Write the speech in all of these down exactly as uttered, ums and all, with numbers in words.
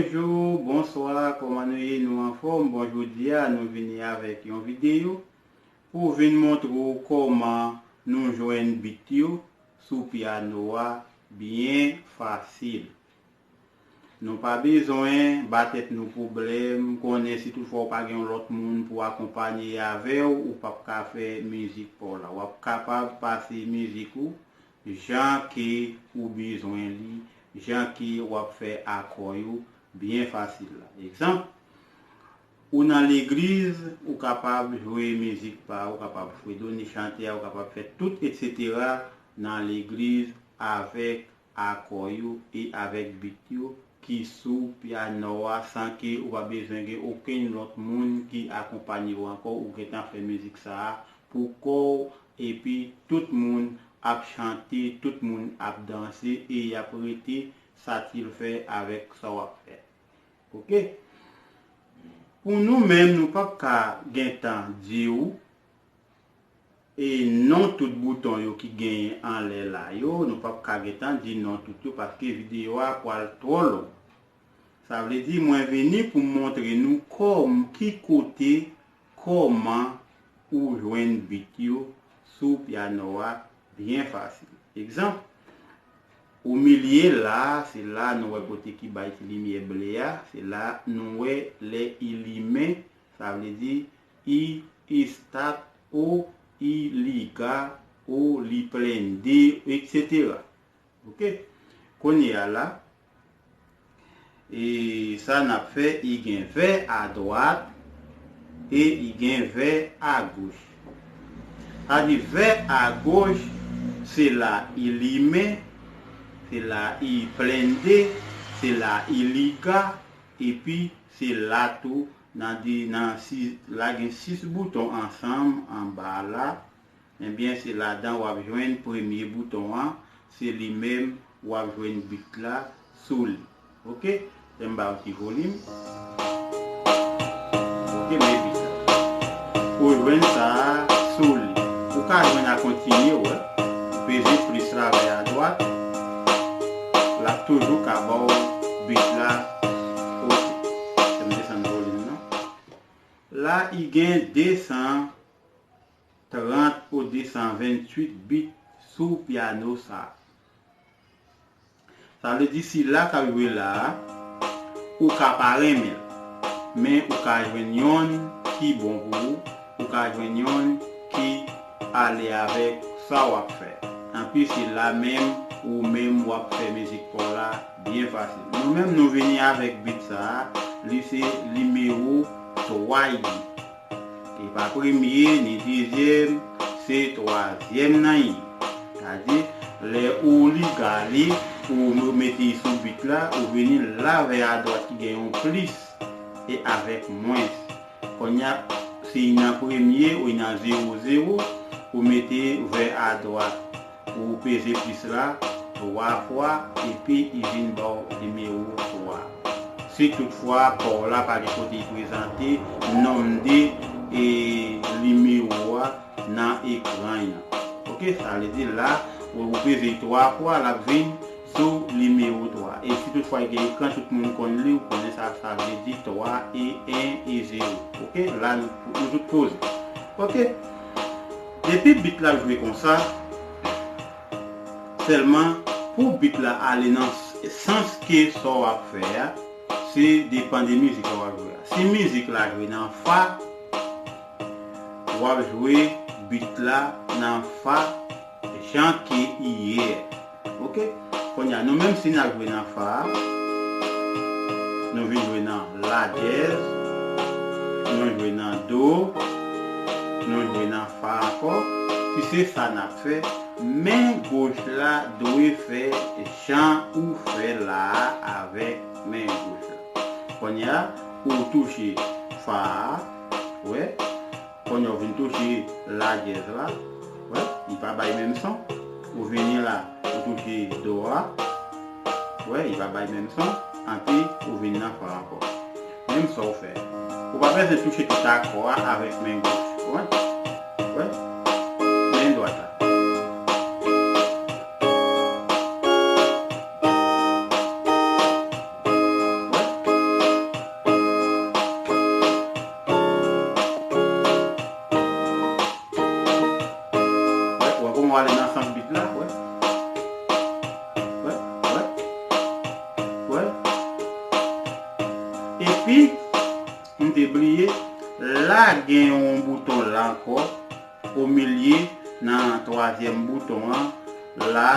Bonjou, bonswa, kòman nou ye? Nou anfòm? Bon, jodi a, nou vini avèk yon videyo pou vin montre w kòman nou jwenn bit yo sou pyano a byen fasil. Nou pa bezwen ba tèt nou pwoblèm, konnen si toutfwa w pa gen yon lòt moun pou akonpanye avè w, ou p ap ka fè mizik pa w la. W ap kapab pase mizik ou jan ke ou bezwen li, jan ke w ap fè akò yo byen fasil la. Egzanp, ou nan legliz, ou kapab jwe mizik pa w, ou kapab fredone chante a, ou kapab fè tout, etsetera nan legliz avèk akò yo e avèk bit yo ki sou pyano a san ke ou pa bezwen gen okenn lòt moun ki akonpanye w ankò, ou gentan fè mizik sa a pou kò w, epi tout moun ap chante, tout moun ap danse e y ap rete satisfè avèk sa w ap fè. Oke? Pou nou menm, nou p ap ka gentan di w e non tout bouton yo ki genyen anlè la yo, nou p ap ka gentan di non tout yo paske videyo a pral twò long. Sa vle di mwen vini pou m montre nou kòm, ki kote, kòman ou jwenn bit yo sou pyano a byen fasil. Egzanp, o milye la, se la nou wè kote ki bay ti limyè ble a, se la nou wè lè i limen, sa vle di i estat, o i liga, o li plende, etsetera. Oke? Kounye a la, e sa n ap fè, i gen vè adwat e i gen vè agoch. Sa di vè agoch, se la i limen, se la i plende, se la i liga, epi se la tou, nan de, nan sis, la gen sis bouton ansanm anba la. Ebyen, se ladan w ap jwenn premye bouton an, se li menm w ap jwenn bit la sou li. Oke? Fè m ba w ti volim. Oke, men bit la. Ou jwenn sa a sou li. Ou ka jwenn a kontinye, wè. Ou peze plis la vè adwat. L ap toujou ka ba w bit la. Oke. Fè m desann volim nan. La, i gen de san trant o de san venntuit bit sou pyano sa a. Sa vle di sila k ap jwe la a, ou ka pa renmen l, men ou ka jwenn yonn ki bon pou ou, ou ka jwenn yonn ki ale avèk sa w ap fè. Anpi sila menm, ou menm w ap fè mizik pa w la byen fasil. Nou menm nou vini avèk bit sa a, li se nimewo twa li ye. E pa premye, ni dezyèm, se twazyèm nan ye. Sa di, lè ou liga li, ou mete li sou bit la, ou vini la vè adwat ki gen yon plis e avèk mwens. Kounye a, si nan premye ou nan zewo zewo, ou mete vè adwat. Ou peze plis la twa fwa, epi li vin ba w nimewo twa. Si toutfwa pa w la pa gen kote li prezante nonm de e nimewo a nan ekran an. Oke, sa vle di la, ou, ou peze twa fwa, l ap vin sou nimewo twa. E si toutfwa gen ekran, tout moun konn li, ou konnen sa, sa vle di twa e en e zewo. Oke, la nou, nou tout poze. Oke, depi bit la jwe konsa, sèlman pou bit la ale nan s-, sans ke sa w ap fè a, se depann de mizik la w ap jwe a. Si mizik la jwe nan fa, w ap jwe bit la nan fa jan ke i ye. Oke? Kounye a, nou menm si n ap jwe nan fa, nou vin jwe nan la dyèz, nou jwe nan do, nou jwe nan fa ankò. Si se sa n ap fè, men goch la dwe fè jan ou fè la a avèk men goch la. Kounye a, ou touche fa a, wè. Kounye a ou vin touche la dyèz la, wè, li pa bay menm son. Ou vini la, ou touche do a, wè, li pa bay menm son. Anpi ou vin nan fa ankò. Menm sa ou fè. Ou pa bezwen touche tout akò a avèk men goch. Wè? Wè? Men dwat la. Wè? Pi, m te bliye, la gen yon bouton la ankò, omilye nan twazyèm bouton an, la,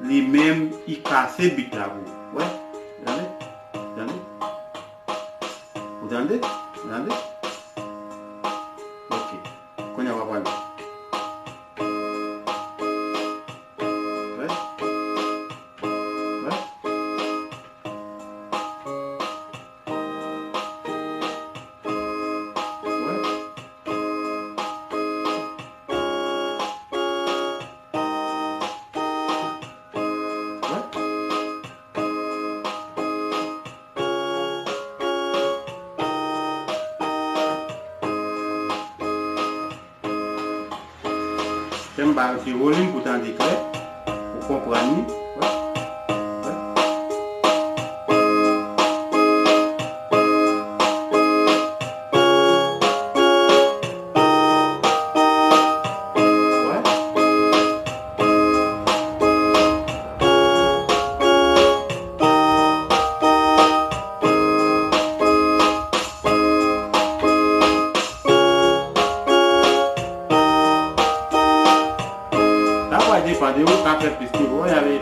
li menm, li kase bit la pou ou. Wè? Tande? Tande? Ou tande? Ou tande? Ok. Kounye a w ap ale. Wè? Wè? Wè? Wè? Fè m ba yo ti volim pou tande klè, pou konprann li. Wè? Wè? Wè? Sa pral depann de ou ka fè plis ke bon, y ave